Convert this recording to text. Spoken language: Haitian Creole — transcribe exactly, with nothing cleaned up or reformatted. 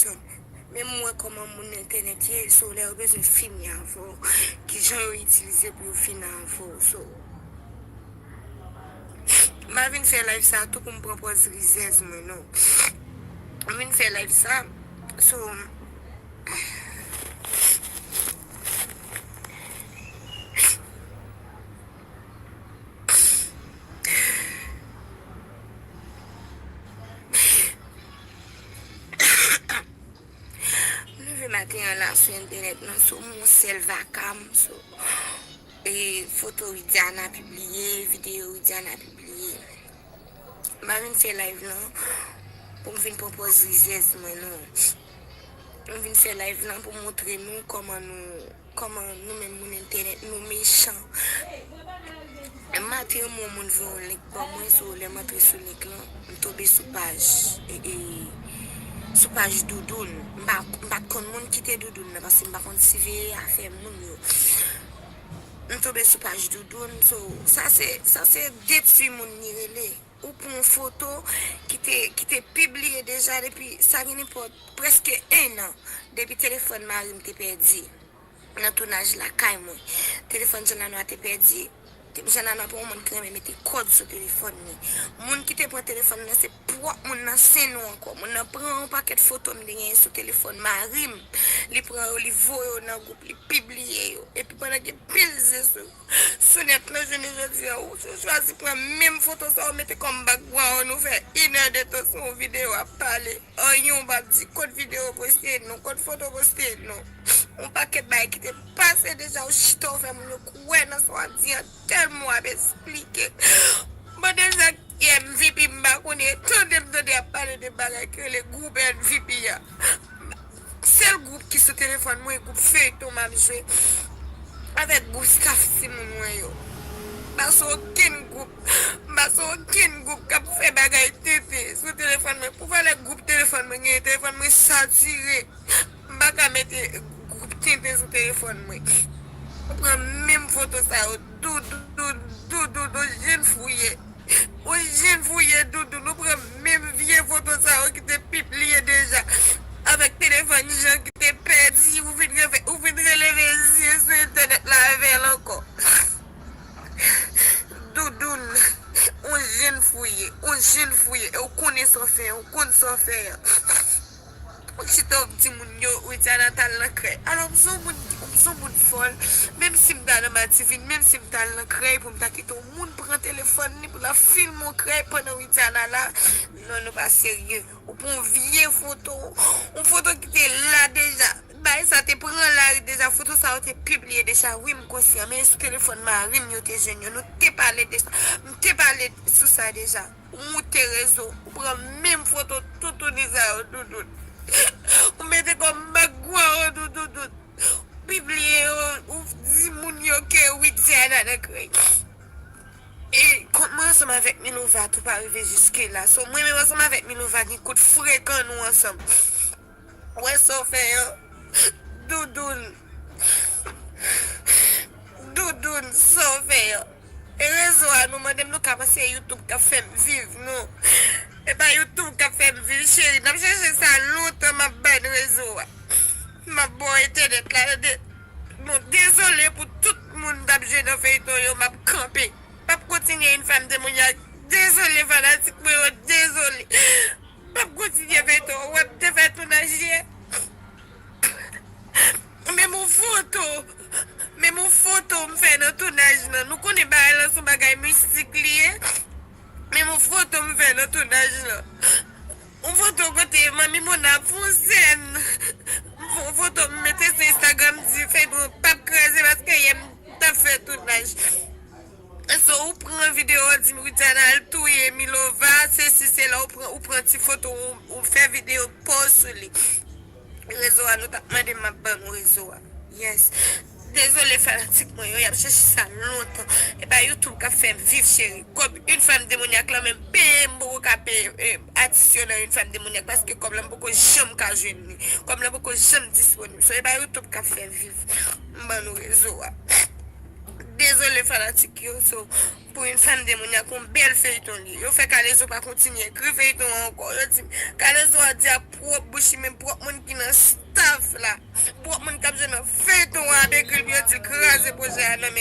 Menm mwen kòman moun entènèt ye, so lè yo bezwen fini avè w, kijan yo itilize pou yo fini avè w. So, m pa vin fè live sa tou pou m pran pòz rizèz mwen, non. M vin fè live sa, so, m leve maten an la sou entènèt nan, sou yon sèl vaka m, sou e foto Widiana pibliye, videyo Widiana pibliye. M pa vin fè live lan pou m vin pran pòz rizèz mwen, non. M vin fè live lan pou m montre nou kòman nou, kòman nou menm moun entènèt, nou mechan. Maten an, yon moun voye yon link ban mwen, so lè m antre sou link lan, m tonbe sou paj, e, e, sou paj Doudoun. M pa, m pa t konn moun ki te Doudoun nan, paske m pa konn siveye afè moun yo. M tonbe sou paj Doudoun, so, sa se, sa se detwi moun li rele. Ou pran yon foto ki te, ki te pibliye deja depi, sa gen nenpòt, prèske en an, depi telefòn mari m te pèdi nan tounaj lakay mwen. Telefòn Jean Lanois te pèdi. Te-, Jean Lanois pa yon moun ki renmen mete kòd sou telefòn li. Moun ki te pran telefòn nan se pwòp moun nan, se nou ankò. Moun nan pran yon pakèt foto m te genyen sou telefòn mari m. Li pran yo, li voye yo nan gwoup, li pibliye yo. Epi pandan gen pil zen sou, sou nèt lan, jounen jodi a, ou chwazi pran menm foto sa, ou mete kòm background, ou fè inè de tan sou yon videyo ap pale. Anyen w pa di, kot videyo poste non, kot foto poste non. Yon pakèt bagay ki te pase deja, ou chita, ou fè moun yo kwè nan sa w ap di an, tèlman w ap esplike. Bon, deja, M V P, m pa konnen, tande m tande y ap pale de bagay ki rele gwoup M V P a. Sèl gwoup ki sou telefòn mwen, gwoup feyton m ap jwe avèk gwoup staff timoun mwen yo. M pa sou okenn gwoup, m pa sou okenn gwoup k ap fè bagay tenten sou telefòn mwen. Pou valè gwoup telefòn mwen genyen, telefòn mwen satire. M pa ka mete gwoup tenten sou telefòn mwen. Ou pran menm foto sa yo, Doudoun, Doudoun, ou jenn fouye. Ou jenn fouye, Doudoun, ou pran menm vye foto sa yo ki te pibliye deja avèk telefòn Jean ki te pèdi, ou vin reve-, ou vin releve zye sou entènèt la avè l ankò. Doudoun, ou jenn fouye, ou jenn fouye, e ou konnen sa w fè, ou konn sa w fè an. Ou chita w ap di moun yo, Widiana t al nan krèy. Alò, m se yon moun, m se yon moun fòl. Menm si m ta nan Mativen, menm si m t al nan krèy pou m ta kite yon moun pran telefòn li pou l ap filme yon krèy pandan Widiana la. Non, nou pa serye. Ou pran yon vye foto. Yon foto ki te la deja. Bagay sa te pran lari deja. Foto sa yo te pibliye deja. Wi, m konsyan. Men sou telefòn mari m yo te jwenn yo. Nou te pale de sa. M te pale sou sa deja. Ou moute rezo, ou pran menm foto toutouni sa yo, Doudoun. Ou mete kòm background, Doudoun. Ou pibliye yo, ou di moun yo ke Widiana nan krèy. E kont mwen ansanm avèk Milova tou pa rive jiske la. So, mwen menm ansanm avèk Milova gen kout frekan nou ansanm. Ou wè sa w fè an? Doudoun. Doudoun, sa w fè an? E rezo a, nou mande m nou ka panse YouTube k ap fè m viv, non. E pa YouTube k ap fè m viv, cheri. N ap chèche sa lontan, m ap ban n rezo a. M ap ba w entènèt la, tande. Bon, dezole pou tout moun k ap jwe nan feyton yo, m ap kanpe. M ap kontinye une femme démoniaque. Dezole fanatik mwen yo, dezole. M ap kontinye feyton an. Ou wè m te fè tounaj yè. Menm yon foto, menm yon foto m fè nan tounaj lan. Nou konnen bagay lan se yon bagay mistik li ye. Menm yon foto m fè nan tounaj lan. Yon foto kote Manmi Mona ap fè yon sèn. Yon foto m mete sou Instagram, di feyton an p ap kraze paske yè m t ap fè tounaj. So, ou pran videyo, ou di Widiana al touye Milova, sesi, sela, ou pran, ou pran ti foto, ou, ou fè videyo, post sou li. Rezo a, nou t ap mande m, m ap ban nou rezo a. Yes. Dezole fanatik mwen yo, y ap chèche sa lontan. E pa YouTube k ap fè m viv, cheri. Kòb une femme démoniaque lan menm peye m poko ka peye, eh, atis yo nan une femme démoniaque paske kòb lan m poko janm ka jwenn li. Kòb lan poko janm disponib. So, e pa YouTube k ap fè m viv. M ban nou rezo a. Dezole fanatik yo, so, pou yon fanm de moun, y a kon bèl feyton li. Yo fè Kalezo pa kontinye ekri feyton an ankò. Yo di, Kalezo a di a pwòp bouch li, men pwòp moun ki nan staff la. Pwòp moun k ap jwe nan feyton an ap ekri